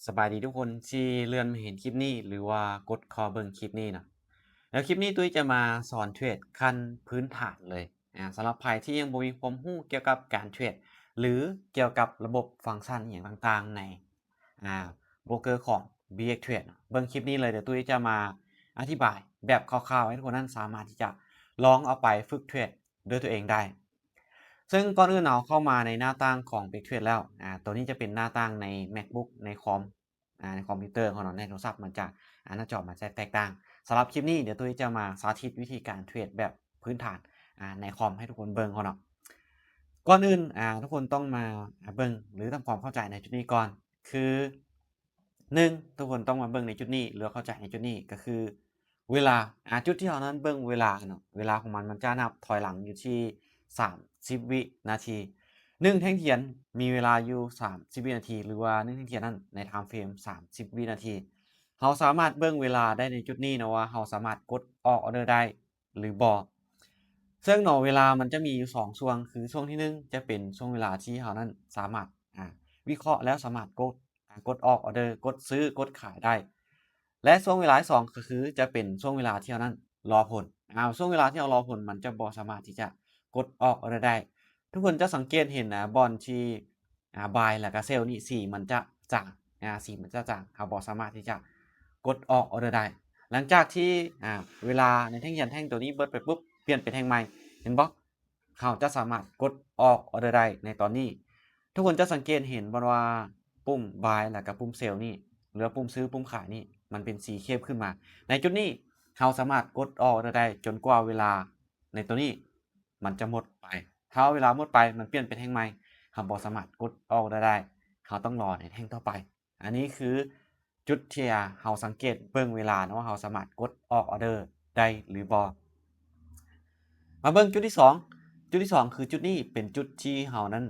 ສະບາຍດີທຸກຄົນທີ່ເລື່ອນມາເຫັນຄລິບນີ້ ຫຼືວ່າກົດເຂົ້າເບິ່ງຄລິບນີ້ເນາະ. ແລ້ວຄລິບນີ້ຕຸ້ຍຈະມາສອນເທຣດຂັ້ນພື້ນຖານເລີຍ ອາ ສຳລັບໃຜທີ່ຍັງບໍ່ມີຄວາມຮູ້ກ່ຽວກັບການເທຣດ ຫຼືກ່ຽວກັບລະບົບຟັງຊັນອີ່ຫຍັງຕ່າງໆໃນ ອາ ໂບຣກເກີຂອງ ບີເອັກເທຣດເນາະ. ເບິ່ງຄລິບນີ້ເລີຍ ດຽວຕຸ້ຍຈະມາອະທິບາຍແບບຄ່າວໆໃຫ້ທຸກຄົນນັ້ນສາມາດທີ່ຈະລອງເອົາໄປຝຶກເທຣດດ້ວຍຕົວເອງໄດ້. ເຊິ່ງກ່ອນອື່ນເຮົາເຂົ້າມາໃນໜ້າຕ່າງຂອງ ບີເອັກເທຣດ ແລ້ວ ອາ ໂຕນີ້ຈະເປັນໜ້າຕ່າງໃນ MacBook ໃນຄອມ ອາ ໃນຄອມພິວເຕີຂອງເຮົາເນາະ, ໃນໂທລະສັບມັນຈະ ອາ ໜ້າຈໍມັນຈະແຕກຕ່າງ. ສຳລັບຄລິບນີ້ ດຽວຕຸ້ຍຈະມາສາທິດວິທີການເທຣດແບບພື້ນຖານ ອາ ໃນຄອມໃຫ້ທຸກຄົນເບິ່ງເນາະ. ກ່ອນອື່ນ ອາ ທຸກຄົນຕ້ອງມາ ອາ ເບິ່ງ ຫຼືທຳຄວາມເຂົ້າໃຈໃນຈຸດນີ້ກ່ອນ ຄື ໜຶ່ງ ທຸກຄົນຕ້ອງມາເບິ່ງໃນຈຸດນີ້ ຫຼືເຂົ້າໃຈໃນຈຸດນີ້ ກໍຄືເວລາ ອາ ຈຸດທີ່ເຮົານັ້ນເບິ່ງເວລາເນາະ, ເວລາຂອງມັນ ມັນຈະນັບຖອຍຫຼັງຢູ່ທີ່ສາມສິບວິນາທີ. ໜຶ່ງແທ່ງທຽນມີເວລາຢູ່ສາມສິບວິນາທີ ຫຼືວ່າໜຶ່ງແທ່ງທຽນນັ້ນໃນ time frame ສາມສິບວິນາທີ. ເຮົາສາມາດເບິ່ງເວລາໄດ້ໃນຈຸດນີ້ເນາະ ວ່າເຮົາສາມາດກົດອອກອອເດີໄດ້ ຫຼືບໍ່. ເຊິ່ງເນາະ ເວລາມັນຈະມີຢູ່ສອງຊ່ວງ ຄືຊ່ວງທີໜຶ່ງຈະເປັນຊ່ວງເວລາທີ່ເຮົານັ້ນສາມາດ ອາ ວິເຄາະແລ້ວສາມາດກົດ ອາ ກົດອອກອອເດີ, ກົດຊື້, ກົດຂາຍໄດ້ ແລະ ຊ່ວງເວລາທີສອງກໍຄືຈະເປັນຊ່ວງເວລາທີ່ເຮົານັ້ນລໍຜົນ. ອາ ຊ່ວງເວລາທີ່ເຮົາລໍຜົນ ມັນຈະບໍ່ສາມາດທີ່ຈະກົດອອກອອເດີໄດ້. ທຸກຄົນຈະສັງເກດເຫັນ ອາ ບ່ອນທີ່ ອາ ບາຍ ແລ້ວກໍເຊວນີ້ ສີມັນຈະຈາງ ອາ ສີມັນຈະຈາງ, ເຮົາບໍ່ສາມາດທີ່ຈະກົດອອກອອເດີໄດ້. ຫຼັງຈາກທີ່ ອາ ເວລາໃນແທ່ງທຽນແທ່ງໂຕນີ້ເບິດໄປປຸບ ປ່ຽນເປັນແທ່ງໃໝ່ ເຫັນບໍ່? ເຮົາຈະສາມາດກົດອອກອອເດີໄດ້ໃນຕອນນີ້. ທຸກຄົນຈະສັງເກດເຫັນບໍ່ວ່າປຸ່ມບາຍ ແລ້ວກໍປຸ່ມເຊວນີ້ ຫຼືວ່າປຸ່ມຊື້ ປຸ່ມຂາຍນີ້ ມັນເປັນສີເຂັ້ມຂຶ້ນມາ. ໃນຈຸດນີ້ເຮົາສາມາດກົດອອກອອເດີໄດ້ຈົນກວ່າເວລາໃນໂຕນີ້ ມັນຈະໝົດໄປ. ຖ້າເວລາໝົດໄປ ມັນປ່ຽນເປັນແທ່ງໃໝ່ ເຮົາບໍ່ສາມາດກົດອອກໄດ້, ເຮົາຕ້ອງລໍໃນແທ່ງຕໍ່ໄປ. ອັນນີ້ຄືຈຸດທີ່ເຮົາສັງເກດເບິ່ງເວລາເນາະ ວ່າເຮົາສາມາດກົດອອກອອເດີໄດ້ຫຼືບໍ່. ມາເບິ່ງຈຸດທີສອງ. ຈຸດທີສອງ ຄືຈຸດນີ້ເປັນຈຸດທີ່ເຮົານັ້ນ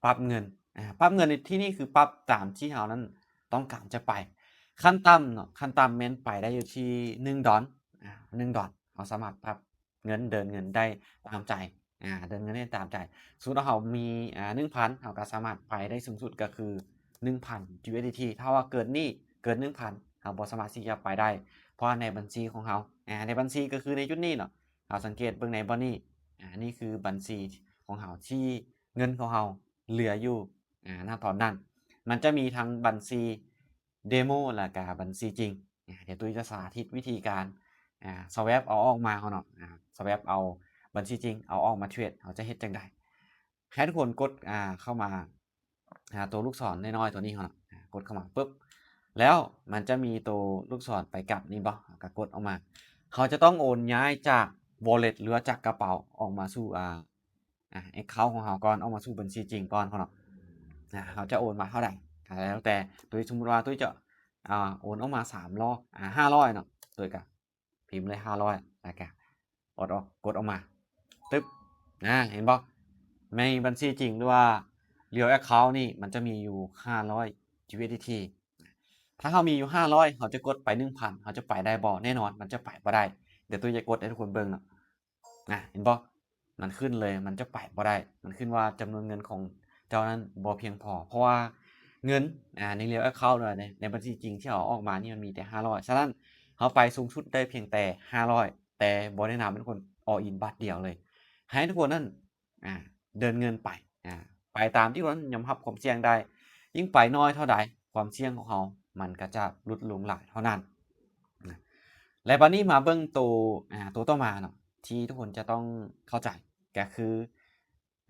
ປັບເງິນ. ອາ ປັບເງິນໃນທີ່ນີ້ຄືປັບຕາມທີ່ເຮົານັ້ນຕ້ອງການຈະໄປ. ຂັ້ນຕ່ຳເນາະ, ຂັ້ນຕ່ຳແມ່ນໄປໄດ້ຢູ່ທີ່ໜຶ່ງດອນ, ອາ ໜຶ່ງດອນ. ເຮົາສາມາດປັບ ເງິນ ເດີນເງິນໄດ້ຕາມໃຈ ອາ ເດີນເງິນໄດ້ຕາມໃຈ. ສົມມຸດວ່າເຮົາມີ ອາ ໜຶ່ງພັນ ເຮົາກໍສາມາດໄປໄດ້ສູງສຸດກໍຄືໜຶ່ງພັນ USDT. ຖ້າວ່າເກີນນີ້ ເກີນໜຶ່ງພັນ ເຮົາບໍ່ສາມາດທີ່ຈະໄປໄດ້ ເພາະວ່າໃນບັນຊີຂອງເຮົາ ອາ ໃນບັນຊີກໍຄືໃນຈຸດນີ້ເນາະ ເຮົາສັງເກດເບິ່ງໃນບ່ອນນີ້ ອາ ນີ້ຄືບັນຊີຂອງເຮົາທີ່ເງິນຂອງເຮົາເຫຼືອຢູ່ ອາ ນະຕອນນັ້ນ. ມັນຈະມີທັງບັນຊີ ເດໂມ ແລ້ວກະບັນຊີຈິງ. ອາ ດຽວຕຸ້ຍຈະສາທິດວິທີການ ອາ ສະແວັບເອົາອອກມາເນາະ ອາ ສະແວັບເອົາບັນຊີຈິງເອົາອອກມາເທຣດ ເຮົາຈະເຮັດຈັ່ງໃດ. ໃຫ້ທຸກຄົນກົດ ອາ ເຂົ້າມາ ອາ ໂຕລູກສອນນ້ອຍໆໂຕນີ້ເນາະ ອາ ກົດເຂົ້າມາປຶບ ແລ້ວມັນຈະມີໂຕລູກສອນໄປກັບນີ້ບໍ່ ເຮົາກໍກົດອອກມາ. ເຮົາຈະຕ້ອງໂອນຍ້າຍຈາກ wallet ຫຼືວ່າຈາກກະເປົາອອກມາສູ່ ອາ ອາ account ຂອງເຮົາກ່ອນ ອອກມາສູ່ບັນຊີຈິງກ່ອນເນາະ. ອາ ເຮົາຈະໂອນມາເທົ່າໃດກໍແລ້ວແຕ່. ໂດຍສົມມຸດວ່າຕຸ້ຍຈະ ອາ ໂອນອອກມາສາມຮ້ອຍ ອາ ຫ້າຮ້ອຍເນາະ, ຕຸ້ຍກະພິມເລີຍຫ້າຮ້ອຍ ແລ້ວກະກົດອອກ ກົດອອກມາ ຕຶບ ອາ ເຫັນບໍ່? ໃນບັນຊີຈິງ ຫຼືວ່າ Real Account ນີ້ ມັນຈະມີຢູ່ຫ້າຮ້ອຍ USDT. ຖ້າເຮົາມີຢູ່ຫ້າຮ້ອຍ ເຮົາຈະກົດໄປໜຶ່ງພັນ ເຮົາຈະໄປໄດ້ບໍ່? ແນ່ນອນ ມັນຈະໄປບໍ່ໄດ້. ດຽວຕຸ້ຍຈະກົດໃຫ້ທຸກຄົນເບິ່ງເນາະ. ນະ ເຫັນບໍ່? ມັນຂຶ້ນເລີຍ ມັນຈະໄປບໍ່ໄດ້. ມັນຂຶ້ນວ່າຈຳນວນເງິນຂອງເຈົ້ານັ້ນບໍ່ພຽງພໍ ເພາະວ່າເງິນ ອາ ໃນ Real Account ໃນ ໃນບັນຊີຈິງທີ່ເຮົາເອົາອອກມານີ້ ມັນມີແຕ່ຫ້າຮ້ອຍ. ສະນັ້ນ ເຮົາໄປສູງສຸດໄດ້ພຽງແຕ່ຫ້າຮ້ອຍ ແຕ່ບໍ່ແນະນຳໃຫ້ທຸກຄົນ all in ບາດດຽວເລີຍ. ໃຫ້ທຸກຄົນນັ້ນ ອາ ເດີນເງິນໄປ ອາ ໄປຕາມທີ່ຄົນຍອມຮັບຄວາມສ່ຽງໄດ້. ຍິ່ງໄປນ້ອຍເທົ່າໃດ ຄວາມສ່ຽງຂອງເຮົາມັນກໍຈະຫຼຸດລົງຫຼາຍເທົ່ານັ້ນນະ. ແລະ ບັດນີ້ມາເບິ່ງໂຕ ອາ ໂຕຕໍ່ມາເນາະ ທີ່ທຸກຄົນຈະຕ້ອງເຂົ້າໃຈ ກໍຄື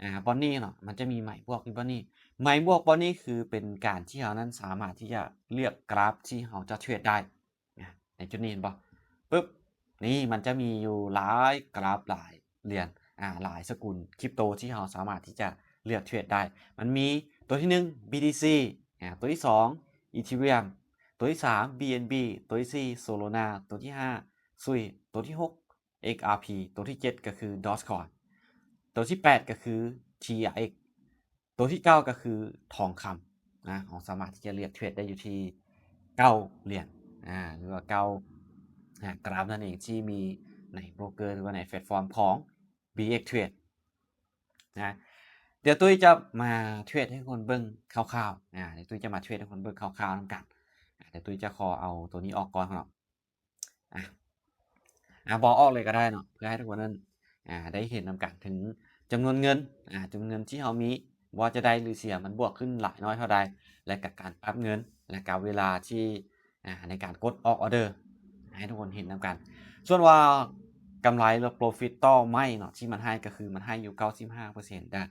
ອາ ບ່ອນນີ້ເນາະ ມັນຈະມີໄມ້ບວກຢູ່ບ່ອນນີ້. ໄມ້ບວກບ່ອນນີ້ຄືເປັນການທີ່ເຮົານັ້ນສາມາດທີ່ຈະເລືອກກຣາຟທີ່ເຮົາຈະເທຣດໄດ້. ອາ ໃນຈຸດນີ້ເຫັນບໍ່? ປຶບ ນີ້ມັນຈະມີຢູ່ຫຼາຍກຣາຟ ຫຼາຍຫຼຽນ ອາ ຫຼາຍສະກຸນຄຣິບໂຕທີ່ເຮົາສາມາດທີ່ຈະເລືອກເທຣດໄດ້. ມັນມີຕົວທີໜຶ່ງ BTC ອາ ຕົວທີສອງ Ethereum ຕົວທີສາມ BNB ຕົວທີສີ່ Solana ຕົວທີຫ້າ Sui ຕົວທີຫົກ XRP ຕົວທີເຈັດກໍຄື Dogecoin ຕົວທີແປດກໍຄື TRX ຕົວທີເກົ້າກໍຄືທອງຄຳນະ. ເຮົາສາມາດທີ່ຈະເລືອກເທຣດໄດ້ຢູ່ທີ່ເກົ້າຫຼຽນ ອາ ຫຼືວ່າເກົ້າ ອາ ກຣາຟນັ້ນເອງ ທີ່ມີໃນໂບຣກເກີ ຫຼືວ່າໃນແພລດຟອມຂອງ BX Trade ນະ. ດຽວຕຸ້ຍຈະມາເທຣດໃຫ້ຄົນເບິ່ງຄ່າວໆ ອາ ດຽວຕຸ້ຍຈະມາເທຣດໃຫ້ຄົນເບິ່ງຄ່າວໆນຳກັນ. ດຽວຕຸ້ຍຈະຂໍເອົາໂຕນີ້ອອກກ່ອນເນາະ ອາ ອາ ບໍ່ອອກເລີຍກໍໄດ້ເນາະ ເພື່ອໃຫ້ທຸກຄົນນັ້ນ ອາ ໄດ້ເຫັນນຳກັນເຖິງຈຳນວນເງິນ ອາ ຈຳນວນເງິນທີ່ເຮົາມີ ວ່າຈະໄດ້ ຫຼື ເສຍ ມັນບວກຂຶ້ນຫຼາຍນ້ອຍເທົ່າໃດ ແລະ ກະການປັບເງິນ ແລະ ກະເວລາທີ່ ອາ ໃນການກົດອອກອອເດີ ໃຫ້ທຸກຄົນເຫັນນຳກັນ. ສ່ວນວ່າກຳໄລ ຫຼື profit ຕໍ່ໄມ້ເນາະ ທີ່ມັນໃຫ້ ກໍຄືມັນໃຫ້ຢູ່ເກົ້າສິບຫ້າເປີເຊັນເດີ.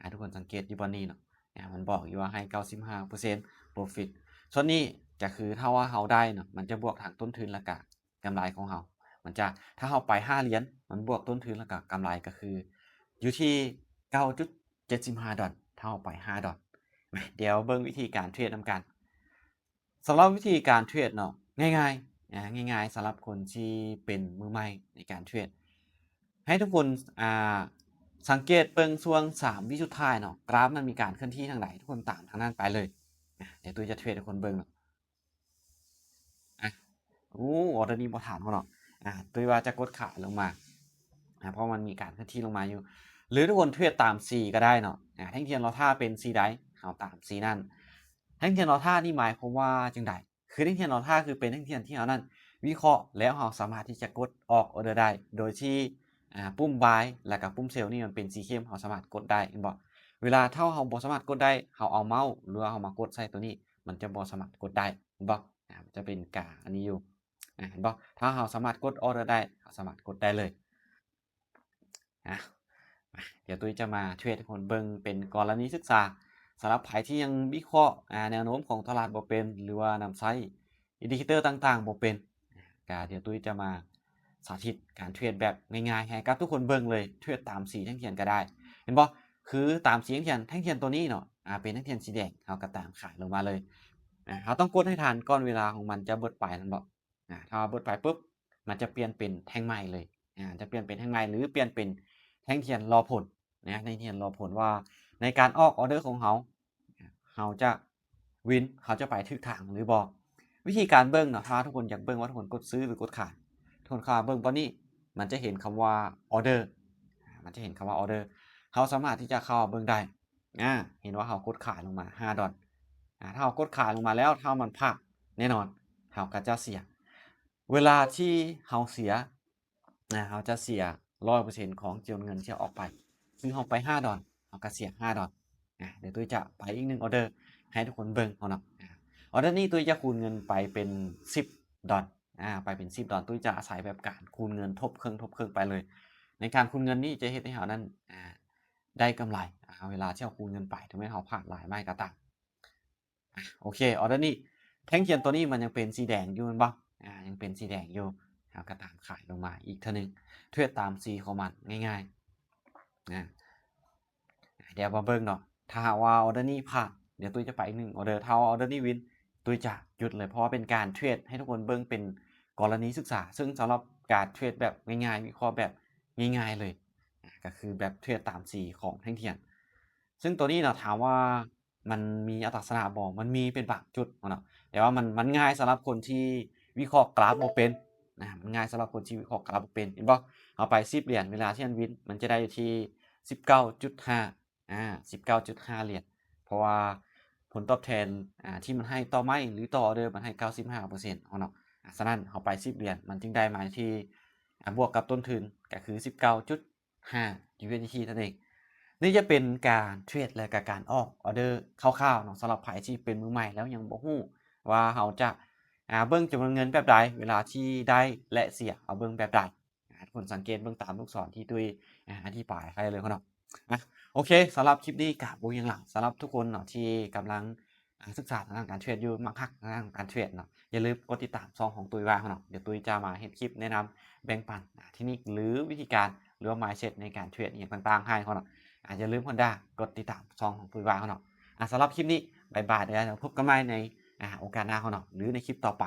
ອາ ທຸກຄົນສັງເກດຢູ່ບ່ອນນີ້ເນາະ ອາ ມັນບອກຢູ່ວ່າໃຫ້ເກົ້າສິບຫ້າເປີເຊັນ profit. ສ່ວນນີ້ຈະຄື ຖ້າວ່າເຮົາໄດ້ເນາະ ມັນຈະບວກທັງຕົ້ນທຶນ ແລະ ກະກຳໄລຂອງເຮົາ ມັນຈະ ຖ້າເຮົາໄປຫ້າຫຼຽນ ມັນບວກຕົ້ນທຶນ ແລະ ກະກຳໄລ ກໍຄືຢູ່ທີ່ເກົ້າຈຸດເຈັດສິບຫ້າດອນ ຖ້າເຮົາໄປຫ້າດອນ. ມາ ດຽວເບິ່ງວິທີການເທຣດນຳກັນ. ສຳລັບວິທີການເທຣດເນາະ ງ່າຍໆ ອາ ງ່າຍໆ ສຳລັບຄົນທີ່ເປັນມືໃໝ່ໃນການເທຣດ ໃຫ້ທຸກຄົນ ອາ ສັງເກດເບິ່ງຊ່ວງສາມວິສຸດທ້າຍເນາະ ກຣາຟມັນມີການເຄື່ອນທີ່ທາງໃດ ທຸກຄົນຕາມທາງນັ້ນໄປເລີຍ. ອາ ດຽວຕຸ້ຍຈະເທຣດໃຫ້ຄົນເບິ່ງເນາະ. ອາ ໂອ້ ອອເດີນີ້ບໍ່ທັນເນາະ ອາ ຕຸ້ຍວ່າຈະກົດຂາຍລົງມາ ອາ ເພາະມັນມີການເຄື່ອນທີ່ລົງມາຢູ່ ຫຼື ທຸກຄົນເທຣດຕາມສີກໍໄດ້ເນາະ. ອາ ແທ່ງທຽນລໍຖ້າເປັນສີໃດ ເຮົາຕາມສີນັ້ນ. ແທ່ງທຽນລໍຖ້ານີ້ໝາຍຄວາມວ່າຈັ່ງໃດ? ຄືແທ່ງທຽນລໍຖ້າ ຄືເປັນແທ່ງທຽນທີ່ເຮົານັ້ນວິເຄາະ ແລ້ວເຮົາສາມາດທີ່ຈະກົດອອກອອເດີໄດ້ ໂດຍທີ່ ອາ ປຸ່ມບາຍ ແລ້ວກໍປຸ່ມເຊວນີ້ມັນເປັນສີເຂັ້ມ ເຮົາສາມາດກົດໄດ້ ເຫັນບໍ່? ເວລາຖ້າເຮົາບໍ່ສາມາດກົດໄດ້ ເຮົາເອົາເມົ້າ ຫຼືວ່າເຮົາມາກົດໃສ່ຕົວນີ້ ມັນຈະບໍ່ສາມາດກົດໄດ້ ເຫັນບໍ່? ອາ ມັນຈະເປັນກາອັນນີ້ຢູ່ ອາ ເຫັນບໍ່? ຖ້າເຮົາສາມາດກົດອອເດີໄດ້ ເຮົາສາມາດກົດໄດ້ເລີຍ. ອາ ມາ ດຽວຕຸ້ຍຈະມາເທຣດໃຫ້ຄົນເບິ່ງເປັນກໍລະນີສຶກສາ ສຳລັບໃຜທີ່ຍັງວິເຄາະ ອາ ແນວໂນ້ມຂອງຕະຫຼາດບໍ່ເປັນ ຫຼືວ່ານຳໃຊ້ອິນດິເຄເຕີຕ່າງໆບໍ່ເປັນ ກະດຽວຕຸ້ຍຈະມາສາທິດການເທຣດແບບງ່າຍໆໃຫ້ກັບທຸກຄົນເບິ່ງເລີຍ ເທຣດຕາມສີແທ່ງທຽນກໍໄດ້ ເຫັນບໍ່? ຄືຕາມສີແທ່ງທຽນ ແທ່ງທຽນຕົວນີ້ເນາະ ອາ ເປັນແທ່ງທຽນສີແດງ ເຮົາກໍຕາມຂາຍລົງມາເລີຍ. ອາ ເຮົາຕ້ອງກົດໃຫ້ທັນກ່ອນເວລາຂອງມັນຈະເບິດໄປ ແມ່ນບໍ່? ອາ ຖ້າວ່າເບິດໄປປຶບ ມັນຈະປ່ຽນເປັນແທ່ງໃໝ່ເລີຍ ອາ ຈະປ່ຽນເປັນແທ່ງໃໝ່ ຫຼື ປ່ຽນເປັນແທ່ງທຽນລໍຜົນນະ ແທ່ງທຽນລໍຜົນວ່າໃນການອອກອອເດີຂອງເຮົາ ເຮົາຈະວິນ ເຮົາຈະໄປຖືກທາງຫຼືບໍ່. ວິທີການເບິ່ງເນາະ ຖ້າທຸກຄົນຢາກເບິ່ງວ່າທຸກຄົນກົດຊື້ ຫຼື ກົດຂາຍ ທຸກຄົນເຂົ້າມາເບິ່ງບ່ອນນີ້ ມັນຈະເຫັນຄຳວ່າອອເດີ ມັນຈະເຫັນຄຳວ່າອອເດີ ເຮົາສາມາດທີ່ຈະເຂົ້າມາເບິ່ງໄດ້. ອາ ເຫັນວ່າເຮົາກົດຂາຍລົງມາຫ້າດອນ ອາ ຖ້າເຮົາກົດຂາຍລົງມາແລ້ວ ຖ້າມັນພາດ ແນ່ນອນເຮົາກໍຈະເສຍ ເວລາທີ່ເຮົາເສຍ ອາ ເຮົາຈະເສຍຮ້ອຍເປີເຊັນຂອງຈຳນວນເງິນທີ່ເຮົາອອກໄປ ຄືເຮົາໄປຫ້າດອນ ເຮົາກໍເສຍຫ້າດອນ. ອາ ດຽວຕຸ້ຍຈະໄປອີກໜຶ່ງອອເດີໃຫ້ທຸກຄົນເບິ່ງເນາະ ອາ ອອເດີນີ້ຕຸ້ຍຈະຄູນເງິນໄປເປັນສິບດອນ ອາ ໄປເປັນສິບດອນ ຕຸ້ຍຈະອາໄສແບບການຄູນເງິນທົບເຄິ່ງ ທົບເຄິ່ງໄປເລີຍ. ໃນການຄູນເງິນນີ້ຈະເຮັດໃຫ້ເຮົານັ້ນ ອາ ໄດ້ກຳໄລ ອາ ເວລາທີ່ເຮົາຄູນເງິນໄປ ເຖິງແມ່ນເຮົາພາດຫຼາຍໄມ້ກໍຕາມ. ອາ ໂອເຄ ອອເດີນີ້ ແທ່ງທຽນຕົວນີ້ມັນຍັງເປັນສີແດງຢູ່ແມ່ນບໍ່? ອາ ຍັງເປັນສີແດງຢູ່ ເຮົາກໍຕາມຂາຍລົງມາອີກເທື່ອໜຶ່ງ ເທຣດຕາມສີຂອງມັນ ງ່າຍໆ ອາ ດຽວມາເບິ່ງເນາະ ຖ້າຫາກວ່າອອເດີນີ້ພາດ ດຽວຕຸ້ຍຈະໄປອີກໜຶ່ງອອເດີ ຖ້າວ່າອອເດີນີ້ວິນ ຕຸ້ຍຈະຢຸດເລີຍ ເພາະວ່າເປັນການເທຣດໃຫ້ທຸກຄົນເບິ່ງເປັນກໍລະນີສຶກສາ ເຊິ່ງສຳລັບການເທຣດແບບງ່າຍໆ ວິເຄາະແບບງ່າຍໆເລີຍ ອາ ກໍຄືແບບເທຣດຕາມສີຂອງແທ່ງທຽນ. ເຊິ່ງຕົວນີ້ເນາະ ຖາມວ່າມັນມີອັດຕະຊະນະບໍ່? ມັນມີເປັນບາງຈຸດເນາະ ແຕ່ວ່າມັນ ມັນງ່າຍສຳລັບຄົນທີ່ວິເຄາະກຣາຟບໍ່ເປັນນະ ມັນງ່າຍສຳລັບຄົນທີ່ວິເຄາະກຣາຟບໍ່ເປັນ ເຫັນບໍ່? ເຮົາໄປສິບຫຼຽນ ເວລາທີ່ມັນວິນ ມັນຈະໄດ້ຢູ່ທີ່ສິບເກົ້າຈຸດຫ້າ ອາ ສິບເກົ້າຈຸດຫ້າຫຼຽນ ເພາະວ່າຜົນຕອບແທນ ອາ ທີ່ມັນໃຫ້ຕໍ່ໄມ້ ຫຼື ຕໍ່ອອເດີ ມັນໃຫ້ເກົ້າສິບຫ້າເປີເຊັນເນາະ ອາ ສະນັ້ນເຮົາໄປສິບຫຼຽນ ມັນຈຶ່ງໄດ້ມາທີ່ ອາ ບວກກັບຕົ້ນທຶນ ກໍຄືສິບເກົ້າຈຸດຫ້າ ຢູເອສດີທີ ນັ້ນເອງ. ນີ້ຈະເປັນການເທຣດ ແລະ ກະການອອກອອເດີຄ່າວໆເນາະ ສຳລັບໃຜທີ່ເປັນມືໃໝ່ ແລ້ວຍັງບໍ່ຮູ້ວ່າເຮົາຈະ ອາ ເບິ່ງຈຳນວນເງິນແບບໃດ ເວລາທີ່ໄດ້ ແລະ ເສຍ ເຮົາເບິ່ງແບບໃດ. ອາ ທຸກຄົນສັງເກດເບິ່ງຕາມລູກສອນທີ່ຕຸ້ຍ ອາ ອະທິບາຍໃຫ້ເລີຍເນາະ. ອາ ໂອເຄ ສຳລັບຄລິບນີ້ກະບໍ່ມີຫຍັງຫຼາຍ ສຳລັບທຸກຄົນເນາະທີ່ກຳລັງ ອາ ສຶກສາທາງດ້ານການເທຣດຢູ່ ມັກຮັກທາງດ້ານການເທຣດເນາະ ຢ່າລືມກົດຕິດຕາມຊ່ອງຂອງຕຸ້ຍວ່າເນາະ ດຽວຕຸ້ຍຈະມາເຮັດຄລິບແນະນຳແບ່ງປັນ ອາ ເທັກນິກ ຫຼື ວິທີການ ຫຼືວ່າ ມາຍເຊັດ ໃນການເທຣດອີ່ຫຍັງຕ່າງໆໃຫ້ເນາະ. ອາ ຢ່າລືມ Honda ກົດຕິດຕາມຊ່ອງຂອງຕຸ້ຍວ່າເນາະ. ອາ ສຳລັບຄລິບນີ້ ບາຍບາຍ ແລ້ວພົບກັນໃໝ່ໃນ ອາ ໂອກາດໜ້າເນາະ ຫຼື ໃນຄລິບຕໍ່ໄປ.